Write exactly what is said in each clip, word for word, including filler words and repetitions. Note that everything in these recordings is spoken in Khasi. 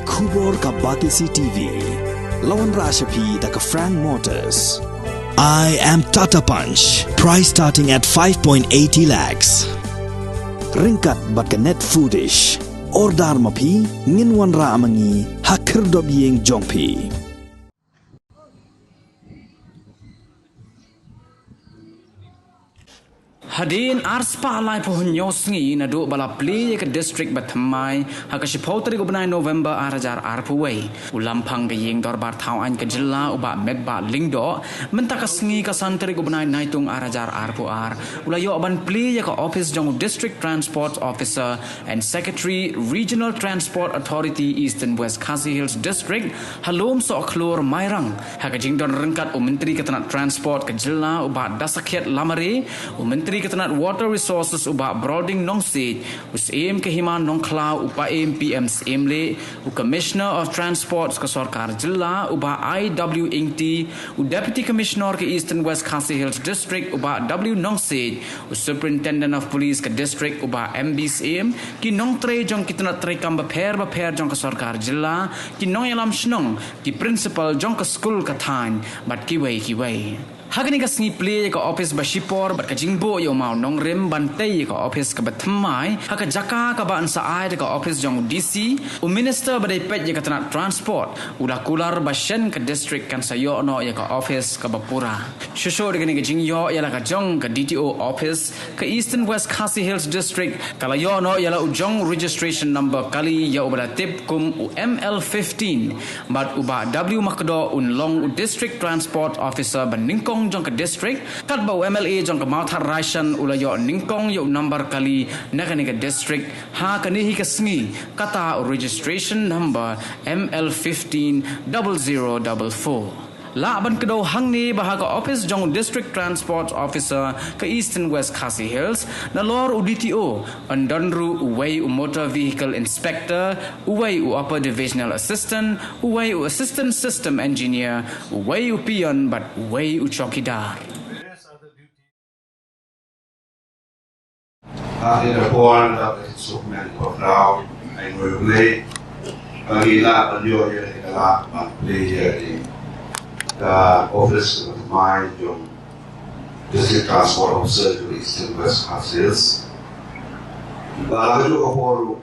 Khubor ka Batesi T V. La wanrah sha phi da ka Frank Motors. I am Tata Punch. Price starting at five point eighty lakhs. Ryngkat bad ka Net Foodish. Order ma phi, ngin wanrah ma ngi ha khyrdop ïing jong phi. Hadien arspah laiphew hynñiew sngi naduh ba la plie ïa ka district bathymmai ha ka shiphew tarik u bnai November ar hajar arphew wei, u Lamphang ka Ïing Dorbar Thaw Aiñ ka Jylla u Bah Metbah Lyngdoh, mynta ka sngi ka san tarik u bnai Naitung ar hajar arphew ar, u la ïoh ban plie ïa ka ophis jong u District Transport Officer and Secretary, Regional Transport Authority, Eastern West Khasi Hills District, ha Lum Sohkhlur, Mairang, ha ka jingdon ryngkat u Myntri ka tnat Transport ka Jylla u Bah Dasakhiat Lamare, u Myntri ka tnat Water Resources u Bah Broding Nongsiej, u Syiem ka Hima Nongkhlaw u Paiem P M Syiemlieh, u Commissioner of Transport ka Sorkar Jylla u Bah I W Ingti, u Deputy Commissioner ka Eastern West Khasi Hills District u Bah W Nongsiej, u Superintendent of Police ka District u Bah M B Syiem, ki nongtrei jong ki tnat treikam bapher bapher jong ka Sorkar Jylla, ki nongïalam shnong, ki principal jong ka skul ka thaiñ, bad kiwei kiwei. Ha kane ka sngi plie ïa ka ophis ba shipor bad ka jingbuh ïa u mawnongrim ban tei ïa ka ophis ka bathymmai ha ka jaka kaba yn sa ai da ka ophis jong u D C, u Minister ba dei peit ïa ka tnat Transport u la kular ba shen ka district kan sa ïoh noh ïa ka ophis kaba pura. Shuh shuh da kane ka jingïoh ïa la ka jong ka D T O ophis ka Eastern West Khasi Hills District ka la ïoh noh ïa la u jong registration number kali ïa uba la tip kum u M L fifteen, bad u Bah W Makdoh un long u District Transport Officer ba nyngkong jong ka district, katba u M L A jong ka Mawthadraishan u la ïoh nyngkong ïa u number kali na kane ka district ha kane hi ka sngi, kata u registration number M L fifteen double zero double four. Lah ban kdew hangne ba ha ka ophis jong u District Transport Officer ka Eastern West Khasi Hills, nalor u D T O, yn don ruh uwei u Motor Vehicle Inspector, uwei u Upper Divisional Assistant, uwei u Assistant System Engineer, uwei u Peon bad uwei u Chowkidar. Ha kane ka por, da ka jingsuk men ko Trai, ai ngoi U Blei ba ngi lah ban ïoh ïa kane ka lad ban plie ïa kane ka ophis ka bathymmai jong District Transport Officer jong Eastern West Khasi Hills. Bad ha kajuh ka por ruh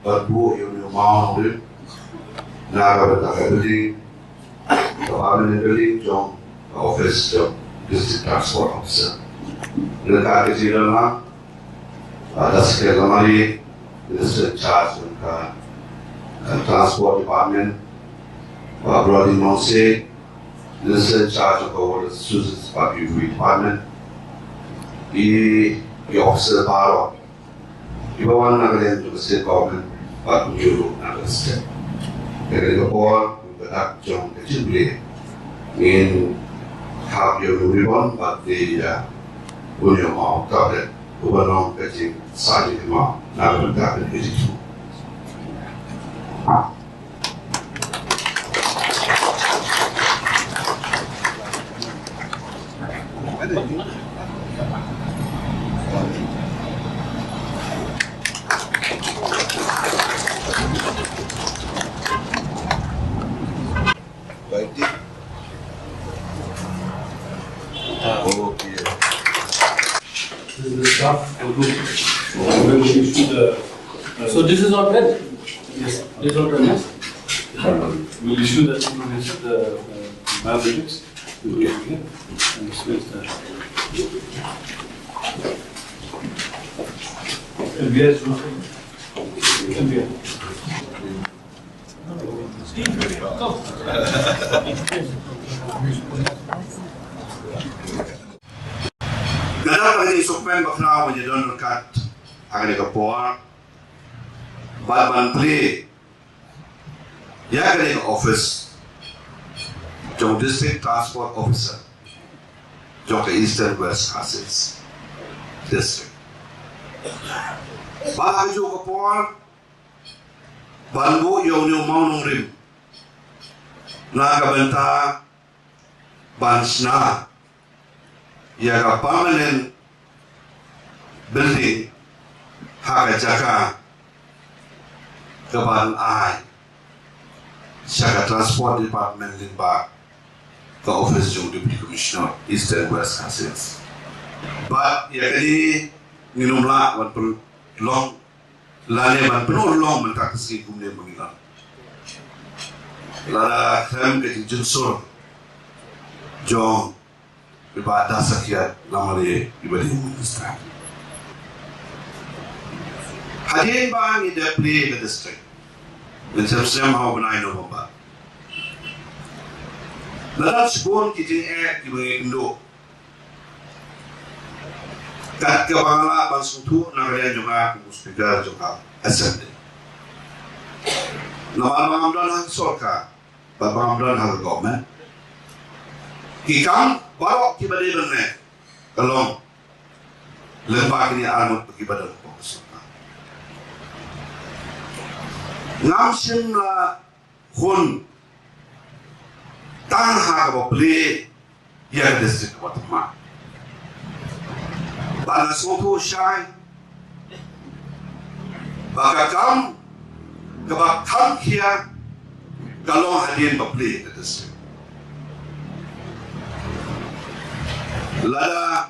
ban buh ïa une u mawnongrim na ka bynta ka building, ka permanent building jong ka office jong District Transport Officer. Ryngkat ka jingdon lang, ah, Dasakhiat Lamare, Minister in charge jong ka, ah, Transport Department, Bah Broding Nongsiej, Minister in charge jong ka Water Resources bad Public Department, ki, ki officer baroh kiba wan na ka liang jong ka state government bad kumjuh ruh na ka state. Te kane ka por, ka dak jong ka jingplie, ngin hap ïa u ribbon bad ïa une u maw tablet uba long ka jingsah jingkynmaw na ka bynta kane ka jingthmu. Okay. This is the staff for whom we will issue the, uh, So this is all done? Yes. This is all done, yes? We'll issue the, the, uh, biometrics. Okay. And this is the, L B S. L B S. Nga don ka jingsuk men ba khraw ban ïadon ryngkat ha kane ka por bad ban plie ïa kane ka office jong District Transport Officer jong ka Eastern West Khasi Hills District. Bad ha kajuh ka por ban buh ïa une u mawnongrim na ka bynta ban shna ïa ka permanent building ha ka jaka kaban ai sha ka Transport Department lyngba ka office jong Deputy Commissioner Eastern West Khasi Hills. Bad ïa kane ngin ym lah ban pynlong lane ban pynurlong mynta ka sngi kumne ba ngi don. Lada khlem ka jingjunsur jong i Bah Dasakhiat Lamare, i ba dei u minister. Hadien ba ngi dep plie ka district, ngi shem shem ha u bnai November. La don shibun ki jingeh kiba ngi kynduh. Kat kaba nga lah ban sngewthuh na ka liang jong nga kum u speaker jong ka assembly. Namar ba ngam don ha ka sorkar, ba ngam don ha ka government, ki kam baroh kiba dei ban leh ka long lyngba kine arngut kiba don hapoh ka sorkar. Ngam shym la hun tang ha kaba plie ïa ka district kaba thymmai. Bad nga sngewthuh shai ba ka kam kaba kham khia ka long hadien ba plie ïa ka district. Lada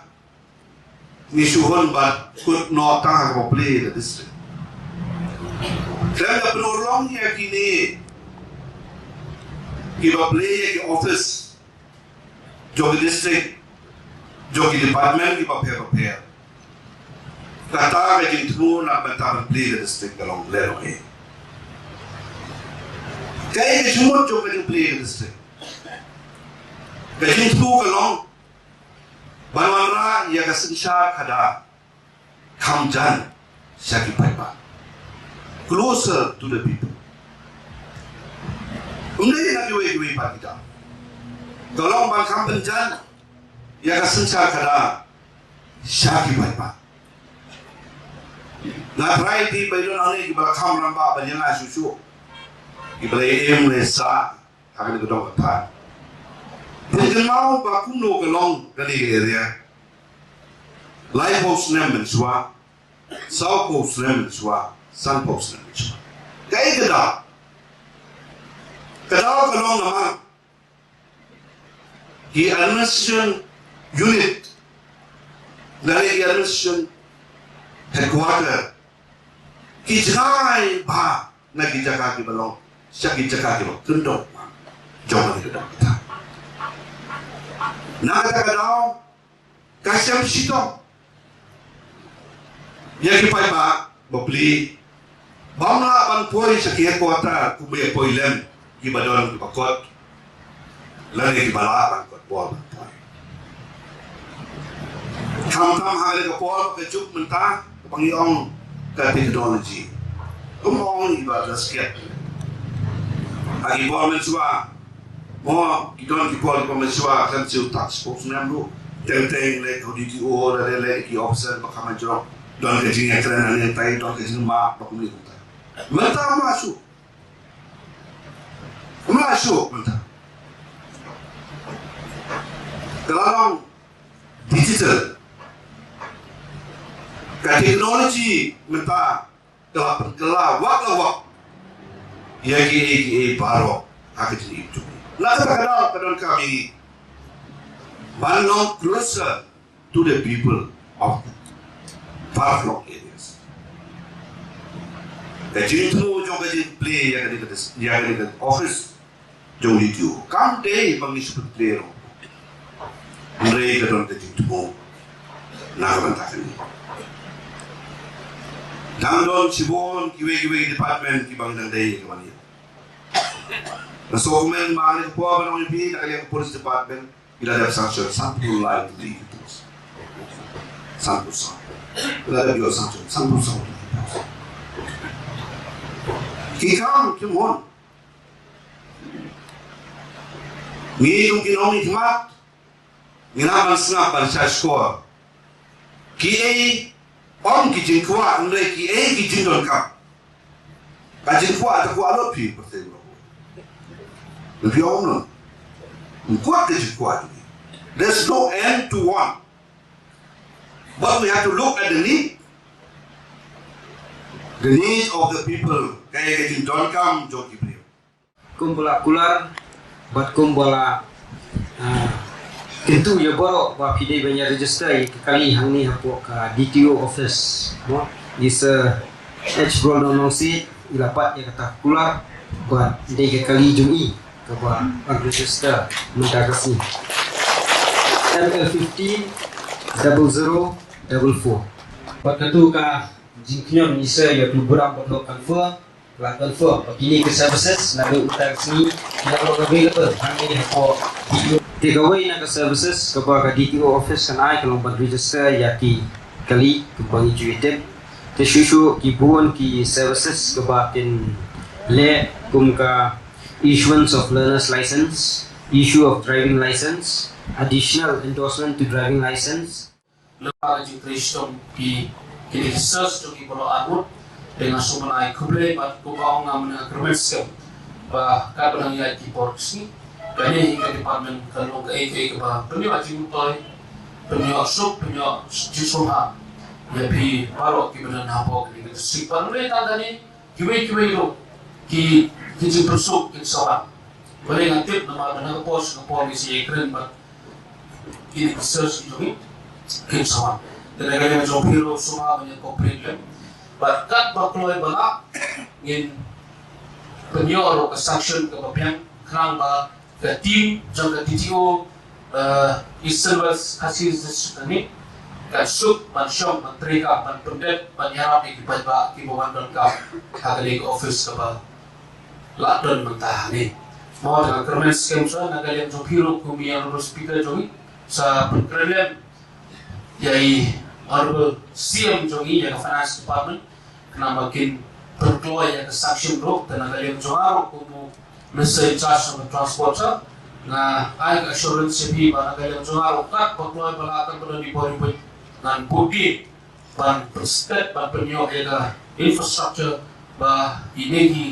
ngi shu hun ban kut noh tang ha kaba plie ïa ka district, khlem da pynurlong ïa kine kiba plie ïa ki office jong ki district, jong ki department kiba pher ba pher, kata ka jingthmu na ka bynta ban plie ka district ka long lehnohei. Kaei ka jingmut jong ka jingplie ka district? Ka jingthmu ka long ban wanrah ïa ka synshar khadar kham jan sha ki paidbah, closer to the people. Ym dei na kiwei kiwei pat ki daw. Ka long ban kham pynjan ïa ka synshar khadar sha ki paidbah. Nga tharai te ba don hangne kiba la kham rangbah ban ïa nga shuh shuh, kiba la im ne sa ha kane ka dong ka thaiñ. Phin kynmaw ba kumno ka long kane ka area. Laiphew snem mynshuwa, sawphew snem mynshuwa, sanphew snem mynshuwa. Kaei ka daw? Ka daw ka long namar ki administration unit lane ki administration headquarter ki jngai bha na ki jaka kiba long sha ki jaka kiba kyndong jong kane ka dong ka thaiñ. Na kata ka daw ka shem shitom ïa ki paidbah ba plie bym lah ban poi sha ki headquarter kumba ïa poi lem kiba don kiba kot lane kiba lah ban kot bor ban poi. Khamtam ha kane ka por ka juk mynta kaba ngi ong ka technology. Kumba ong i Bah Dasakhiat, ha ki por mynshuwa, mo, ki don ki por kiba mynshuwa kan siew tak spokes nem ruh. Teng teng leit ha D T O lane leit ki officer ba kham jrong, don ka jingïakren hangne tai, don ka jingmap ba kumne kumta. Mynta ym lah shuh. Ym lah shuh mynta. Ka la long digital. Ka technology mynta ka la pynkylla wak la wak ïa kiei kiei baroh ha ka jingim jong ngi. Na kata ka daw ka donkam ïa ngi ban long closer to the people of the far flung areas. Ka jingthmu jong ka jingplie ïa kane ka dis-, ïa kane ka office jong D T O kam dei ba ngi shu pynplie ruh. Hynrei ka don ka jingthmu na ka bynta kane. Dang don shibun kiwei kiwei ki department kiba ngi dang dei ka ban ïa. Nga sngewkmen ba ha kane ka por ban ong ïa phi, na ka liang ka police department ngi la dep sanction sanphew lai tylli ki post. Sanphew saw. Ngi la dep ïoh sanction sanphew saw tylli ki post. Ki kam kim hun. Ngi kum ki nongmihkhmat ngi nang ban sngap ban shah shkor. Kiei, ym ki jingkwah, hynrei kiei ki jingdonkam. Ka jingkwah te kwah lut phi pyrthei bro. Phi ong no. Kwah ka jingkwah. There's no end to want. But we have to look at the need. The need of the people. Kaei ka jingdonkam jong ki briew. Kumba la kular bad kumba la, ah, kyntu ïa baroh ba phi dei ban ïa register ïa ka kali hangne hapoh ka D T O office, mo. I Sir H Broldon Nongsiej i la bat ïa kata ka kular bad dei ka kali jong i kaba ban register mynta ka sngi. M L fifteen double zero double four. Bad katu ka jingkhñiot i Sir ïa u Budam Bathok Kanfa la confirm ba kine ki services naduh mynta ka sngi ki la long available hangne hapoh D T O. Te kawei na ka services kaba ka D T O office kan ai ka long ban register ïa ki kali kumba ngi ju tip. Te shuh shuh ki bun ki services kaba kin leh kum ka issuance of learner's license, issue of driving license, additional endorsement to driving license. Lyngba ka jingtrei shitom ki, ki research jong ki baroh arngut, te nga sngewbha ai khublei bad kumba ong nga mynne nga kyrmen skhem ba katba dang ïaid ki por ki sngi, kane hi ka department kan long kaei kaei kaba pynïoh jingmyntoi, pynïoh suk, pynïoh jingsngewbha ïa phi baroh kiba don hapoh kane ka district. Bad ym dei tang kane, kiwei kiwei ruh ki, ki jingpynsuk kin sa wan. Balei nga tip namar ba na ka por sha ka por ngi sa ïakren bad kine ki research ki jong ngi kin sa wan. Te na ka liang jong phi ruh sngewbha ban ïa cooperate lem. Bad katba kloi ba lah ngin pynïoh ruh ka sanction kaba biang khnang ba ka team jong ka D T O, eh, Eastern West Khasi Hills District kane kan suk ban shong ban treikam ban pyndep ban ïarap ïa ki paidbah kiba wan donkam ha kane ka office kaba la don mynta hangne. Mo, te nga kyrmen skhem shuwa na ka liang jong phi ruh kum ïa u Honorable Speaker jong ngi, sa pynkren lem ïa i Honorable C M jong ngi ïa ka Finance Department, khnang ba kin pynkloi ïa ka sanction ruh. Te na ka liang jong nga ruh kum u Minister in charge of Transport, sa nga ai ka assurance ïa phi ba na ka liang jong nga ruh katba kloi ba lah, katba don i bor i buit, ngan bud ïa ban pynstet ban pynïoh ïa ka infrastructure ba ine ki,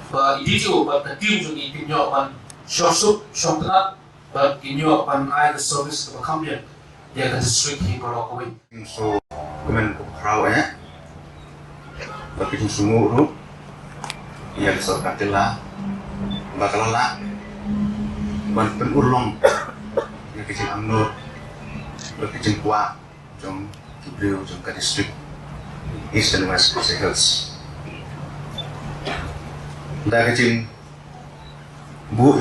ba i D T O bad ka team jong ngi kin ïoh ban shong suk shong tnat bad kin ïoh ban ai ka service kaba kham biang ïa ka district hi baroh kawei. Jingsngewkmen kaba khraw eh bad ka jingsngew ruh ïa ka sorkar jylla ba ka la lah ban pynurlong ïa ka jingangnud bad ka jingkwah jong ki briew jong ka district Eastern West Khasi Hills. Da ka jingbuh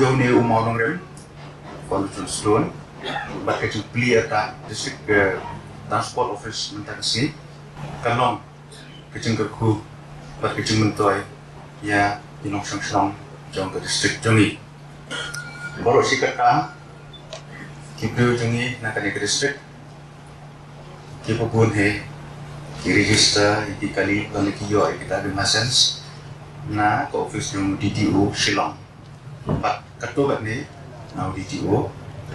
ïa une u mawnongrim Convention Stone bad ka jingplie ïa ka district, eh, transport office mynta ka sngi, ka long ka jingkyrkhu bad ka jingmyntoi ïa ki nongshong shnong jong ka district jong ngi. Baroh shi katta ki briew jong ngi na kane ka district kiba bun hi ki register ïa ki kali lane ki ïoh ïa kita ki license na ka office jong D T O Shillong bad katto katne na u D T O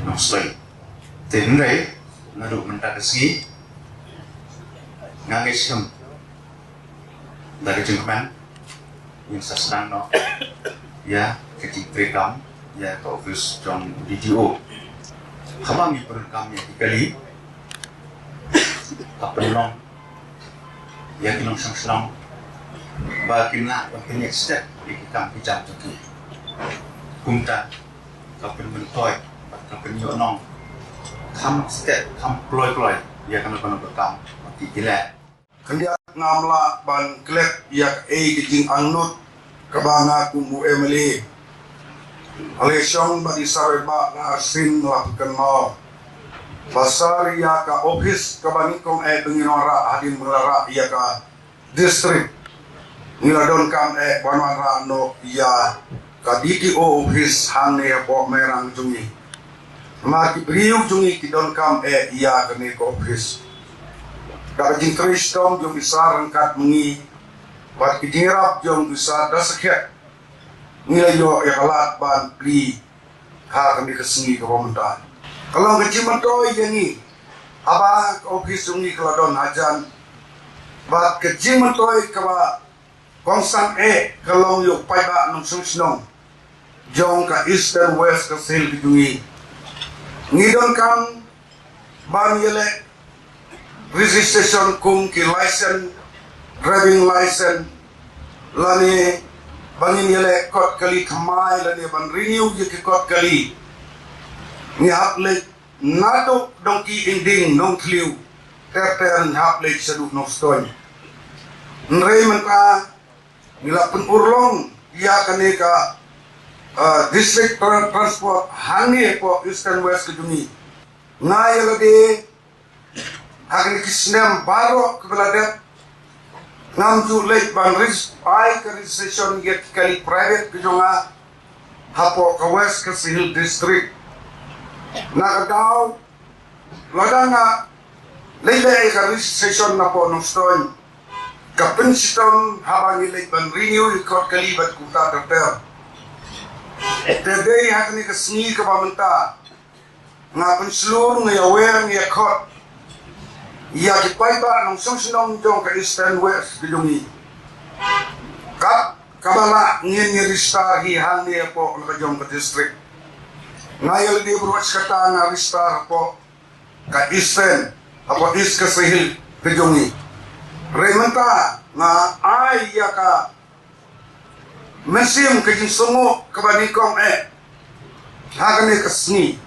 Nongstoiñ. Te hynrei naduh mynta ka sngi nga ngeit skhem da ka jingkmen ngin sa sdang noh ïa ka jingtreikam ïa ka office jong D T O. Haba ngi pyndonkam ïa ki kali, ka pynlong ïa ki nongshong shnong ba kin lah ban pynïaid step ïa ki kam ki jam jong ki. Kumta ka pynmyntoi bad ka pynïohnong kham step kham kloi kloi ïa kano kano ka kam ba ki leh. Khyndiat ngam lah ban klet ïa kaei ka jingangnud kaba nga kum u M L A, ale shong bad i Sir Bah Arsing la pynkynmaw ba sar ïa ka office kaba nyngkong eh ba ngin wanrah hadien ba la rah ïa ka district, ngi la donkam eh ban wanrah noh ïa ka D T O office hangne hapoh Mairang jong ngi. Namar ki briew jong ngi ki donkam eh ïa kane ka office. Da ka jingtrei shitom jong i Sir ryngkat ma ngi bad ki jingïarap jong i Sir Dasakhiat, ngi la ïoh ïa ka lad ban plie ha kane ka sngi kaba mynta. Ka long ka jingmyntoi ïa ngi haba ka office jong ngi ka la don hajan bad ka jingmyntoi kaba kongsan eh ka long ïa u paidbah nongshong shnong jong ka Eastern West Khasi Hills ka jong ngi. Ngi donkam ban ïaleh registration kum ki license, driving license lane ba ngin ïaleh kot kali thymmai lane ban renew ïa ki kot kali. Ngi hap leit naduh Dongki Ingding, Nongthliew, ter ter ngi hap leit shaduh Nongstoiñ. Hynrei mynta ngi la pynurlong ïa kane ka, ah, district tran-, transport hangne hapoh East and West ka jong ngi. Nga ïa lade ha kine ki snem baroh kiba la dep, ngam ju leit ban ris-, ai ka registration ïa ki kali private ka jong nga hapoh ka West Khasi Hills District. Na ka daw, lada nga leit leh ïa ka registration napoh Nongstoiñ, ka pynshitom haba ngi leit ban renew ïa kot kali bad kumta ter ter. Te dei ha kane ka sngi kaba mynta nga pynshlur, nga ïawer, nga ïakhot ïa ki paidbah nongshong shnong jong ka East and West ka jong ngi, kat kaba lah ngin ïa register hi hangne hapoh la ka jong ka district. Nga ïa lade baroh shi katta nga register hapoh ka East and, hapoh East Khasi Hills ka jong ngi. Hynrei mynta nga ai ïa ka mynsiem ka jingsngew kaba nyngkong eh ha kane ka sngi,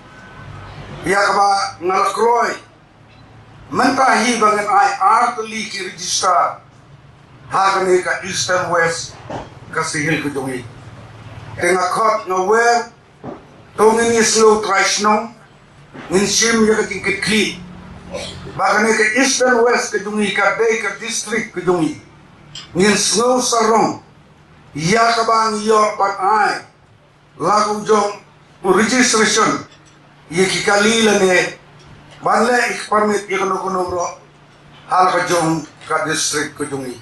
ïa kaba nga la kloi mynta hi ba ngan ai ar tylli ki register ha kane ka East and West Khasi Hills ka jong ngi. Te nga khot, nga wer, to ngin ïa sngew trai shnong, ngin shim ïa ka jingkitkhlieh ba kane ka East and West ka jong ngi ka dei ka district ka jong ngi. Ngin sngew sarong ïa kaba ngi ïoh ban ai la ka jong u registration ïa ki kali lane ban leh ïa ki permit ïa kano kano ruh ha la ka jong ka district ka jong ngi.